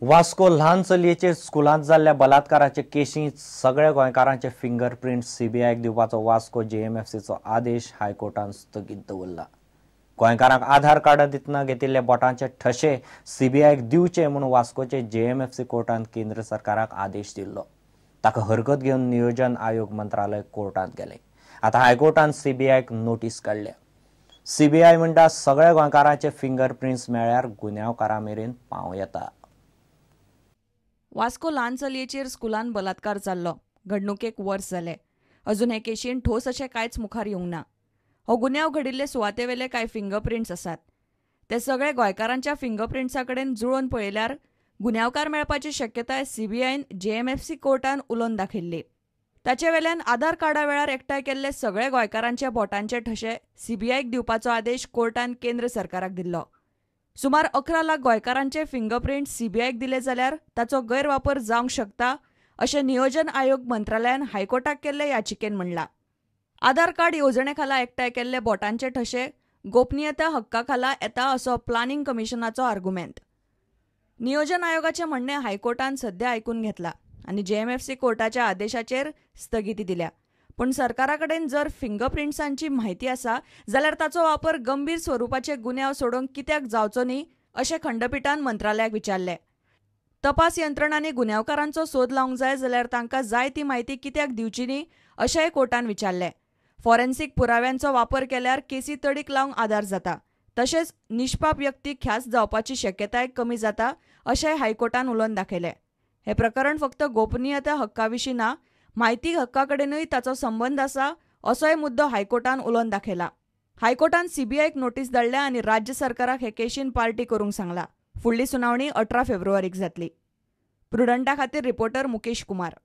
वास्को ल्हान चलयेचेर स्कुलांत जाल्ल्या बलात्काराचे केशींत सगळ्या गोंयकारांचे फिंगरप्रिंट सीबीआयक दिवपाचो वास्को जेएमएफसीचो आदेश हायकोर्टान स्थगीत दवरला. गोंयकारांक आधार कार्ड दितना घेतिल्ले बोटांचे ठशे सीबीआयक दिवचे म्हूण वास्कोचे जेएमएफसी कोर्टान केंद्र सरकाराक आदेश दिल्लो. ताका हरकत घेवन नियोजन आयोग मंत्रालय कोर्टांत गेलें. आतां हायकोर्टान सीबीआयक नोटीस काडल्या. सीबीआय म्हणटा सगळ्या गोंयकारांचे फिंगरप्रिंट्स मेळ्ळ्यार गुन्यांवकारां मेरेन पावं येता. वास्को ल्हान चलयेचेर स्कुलान बलात्कार जाल्लो. घडणुकेक वर्स जालें. अजून हे केशीन ठोस अशें कांयच मुखार येवंक ना. हो गुन्यांव घडिल्ले सुवातेवेले कांय फिंगरप्रिंट्स आसात. ते सगळे गोंयकारांच्या फिंगरप्रिंट्सा कडेन जुळोवन पळयल्यार गुन्यांवकार मेळपाची शक्यताय सीबीआयन जेएमएफसी कोर्टान उलोवन दाखयल्ली. ताचे वेल्यान आधार कार्डा वेळार एकठांय केल्ले सगळे गोंयकारांच्या बोटांचे ठशे सीबीआयक दिवपाचो आदेश कोर्टान केंद्र सरकाराक दिल्लो. सुमार 11 लाख गोंयकारांचे फिंगरप्रिंट सीबीआयक दिले जाल्यार ताचो गैरवापर जावंक शकता अशें नियोजन आयोग मंत्रालयान हायकोर्टाक केल्ले याचिकेन म्हणलां. आधार कार्ड येवजणे खाला एकठांय केल्ले बोटांचे ठशे गोपनीयता हक्का खाला येता असो प्लानिंग कमिशनाचो आर्गुमेंत. नियोजन आयोगाचें म्हणणें हायकोर्टान सध्या आयकून घेतलां आनी जेएमएफसी कोर्टाच्या आदेशाचेर स्थगिती दिल्या. पूण सरकारा कडेन जर फिंगरप्रिंट्सांची म्हायती आसा जाल्यार ताचो वापर गंभीर स्वरुपाचे गुन्यांव सोडोवंक कित्याक जावचो न्ही अशें खंडपिठान मंत्रालयाक विचारलें. तपास यंत्रणांनी गुन्यांवकारांचो सोद लावंक जाय जाल्यार तांकां जाय ती म्हायती कित्याक दिवची न्ही अशेंय कोर्टान विचारलें. फॉरेन्सिक पुराव्यांचो वापर केल्यार केसी तडीक लावंक आदार जाता, तशेंच निष्पाप व्यक्ती ख्यास्त जावपाची शक्यताय कमी जाता अशेंय हायकोर्टान उलोवन दाखयलें. हें प्रकरण फक्त गोपनीयता हक्का विशीं ना, म्हायती हक्का कडेनूय ताचो संबंद आसा असोय मुद्दो हायकोर्टान उलोवन दाखयला. हायकोर्टान सीबीआयक नोटीस धाडल्या आनी राज्य सरकाराक हे केशीन पार्टी करूंक सांगला. फुडली सुनावणी 18 फेब्रुवारीक जातली. प्रुडंटा खातीर रिपोर्टर मुकेश कुमार.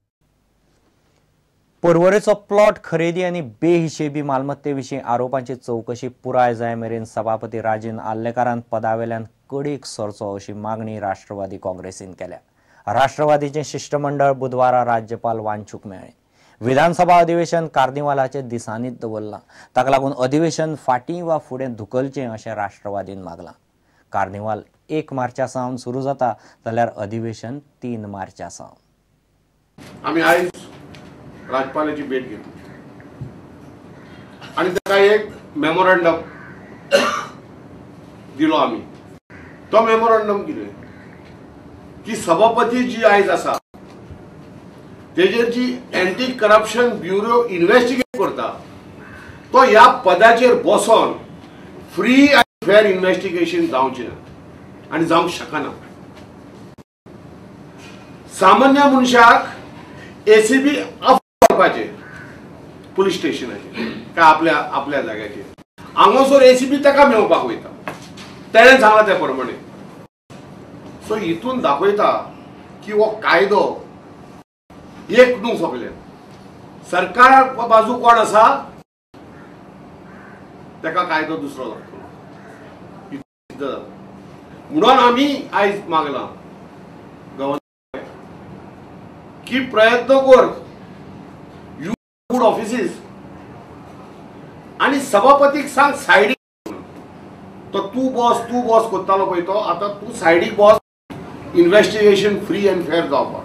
पर्वरेचो प्लॉट खरेदी आनी बेहिशेबी मालमत्ते विशीं आरोपांची चवकशी पुराय जाय मेरेन सभापती राजेंद्र आर्लेकारान पदावेल्यान कडेक सरचो अशी मागणी राष्ट्रवादी काँग्रेसीन केल्या. राष्ट्रवादीचें शिष्टमंडळ बुधवारा राज्यपाल वांचूक मेळ्ळें. विधानसभा अधिवेशन कार्निवालाचे दिसांनीच दवरलां. ताका लागून अधिवेशन फाटीं वा फुडें धुकलचें अशें राष्ट्रवादीन मागलां. कार्निवाल 1 मार्चा सावन सुरू जाता जाल्यार अधिवेशन 3 मार्चा सावन. आमी आयज राज्यपालाची भेट घेतली आनी ताका एक मेमोरंडम दिलो. आमी तो मेमोरंडम कितें की सभापती जी आयज आसा तेजेर जी एंटी करप्शन ब्युरो इन्व्हेस्टिगेट करता तो ह्या पदाचेर बसोन फ्री आनी फेर इन्व्हेस्टिगेशन जावचें ना आनी जावंक शकना. सामान्य मनशाक एसीबी करपाचें पुलीस स्टेशनाचेर काय आपल्या आपल्या जाग्याचेर हांगासर एसीबी ताका मेळोवपाक वयता, तेणें सांगलां त्या प्रमाणे. सो हितून दाखयता की हो कायदो एक न्हू सगळे सरकार बाजू कोण आसा ताका कायदो दुसरो लागतलो सिद्ध जाता. म्हणून आमी आयज मागलां गव्हर्नर की प्रयत्न कर you good offices आनी सभापतीक सांग सायडीक, तो तूं बॉस तूं बॉस करतालो पळय तो आतां तूं सायडीक boss, investigation free and fair जावपाक.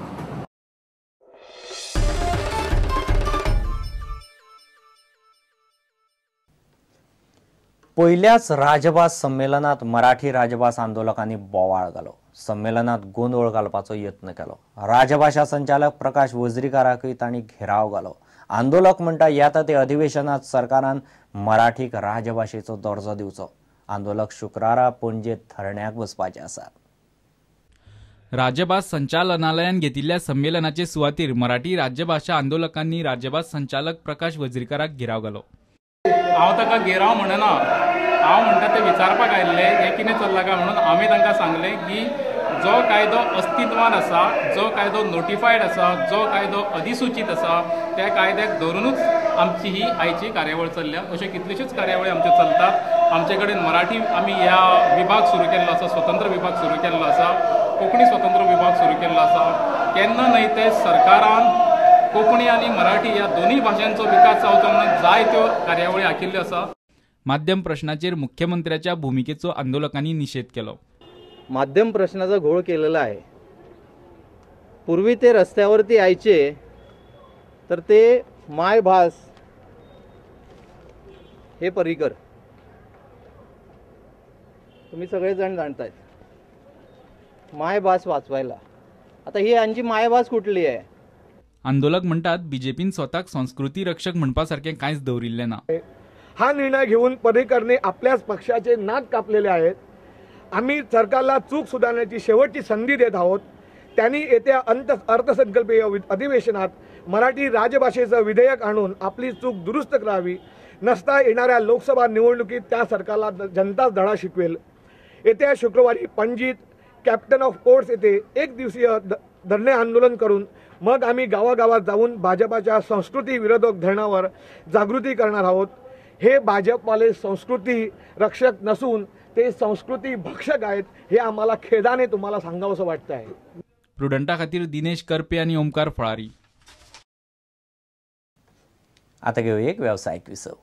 पयल्याच राजभास संमेलनात मराठी राजभास आंदोलकांनी बोवाळ घालो. संमेलनात गोंदळ घालपाचो यत्न केलो. राजभाशा संचालक प्रकाश वज्रीकाराकूय तांणी घेराव घालो. आंदोलक म्हणटा येता ते अधिवेशनात सरकारान मराठीक राजभाशेचो दर्जो दिवचो. आंदोलक शुक्रारा पणजे धरण्याक बसपाचे आसात. राजभास संचालनालयान घेतिल्ल्या संमेलनाचे सुवातीर मराठी राज्यभाशा आंदोलकांनी राजभास संचालक प्रकाश वज्रीकाराक घेराव घालो. हांव ताका घेराव म्हणना, हांव म्हणटा ते विचारपाक आयिल्ले हें कितें चल्लां काय म्हणून. आमी तांकां सांगलें की जो कायदो अस्तित्वान आसा, जो कायदो नोटिफायड आसा, जो कायदो अधिसूचीत आसा त्या कायद्याक धरुनूच आमची ही आयची कार्यावळ चल्ल्या. अश्यो कितल्योश्योच कार्यावळी आमच्यो चलतात. आमचे कडेन मराठी आमी ह्या विभाग सुरू केल्लो आसा, स्वतंत्र विभाग सुरू केल्लो आसा, कोंकणी स्वतंत्र विभाग सुरू केल्लो आसा. केन्ना न्हय ते सरकारान कोंकणी आनी मराठी ह्या दोनूय भाशांचो विकास जावचो म्हणून जायत्यो कार्यावळी आखिल्ल्यो आसा. माध्यम प्रश्नाचेर मुख्यमंत्र्याच्या भूमिकेचो आंदोलकांनी निषेध केलो. माध्यम प्रश्नाचा घोळ केलेला आहे. पूर्वी ते रस्त्यावरती यायचे तर ते मायभास हे पर्रीकर तुम्ही सगळेजण जाणतायत, मायभास वाचवायला. आता ही यांची मायभास कुठली आहे? आंदोलक म्हणटात बीजेपीन स्वताक संस्कृती रक्षक म्हणपा सारखें कांयच दवरिल्लें ना. हा निर्णय घेऊन पर्रीकरने आपल्याच पक्षाचे नाक कापलेले आहेत. आम्ही सरकारला चूक सुधारण्याची शेवटची संधी देत आहोत. त्यांनी येत्या अर्थसंकल्पीय अधिवेशनात मराठी राजभाषेचं विधेयक आणून आपली चूक दुरुस्त करावी, नसता येणाऱ्या लोकसभा निवडणुकीत त्या सरकारला जनताच धडा शिकवेल. येत्या शुक्रवारी पणजीत कॅप्टन ऑफ पोर्ट्स येथे एक दिवसीय धरणे आंदोलन करून मग आम्ही गावागावात जाऊन भाजपाच्या संस्कृती विरोधक धरणावर जागृती करणार आहोत. हे भाजपवाले संस्कृती रक्षक नसून ते संस्कृती भक्षक आहेत हे आम्हाला खेदाने तुम्हाला सांगावंसं वाटतं आहे. प्रुडंटा खातीर दिनेश करपे आनी ओमकार फळारी. आता घेऊया एक व्यावसायिक विसव.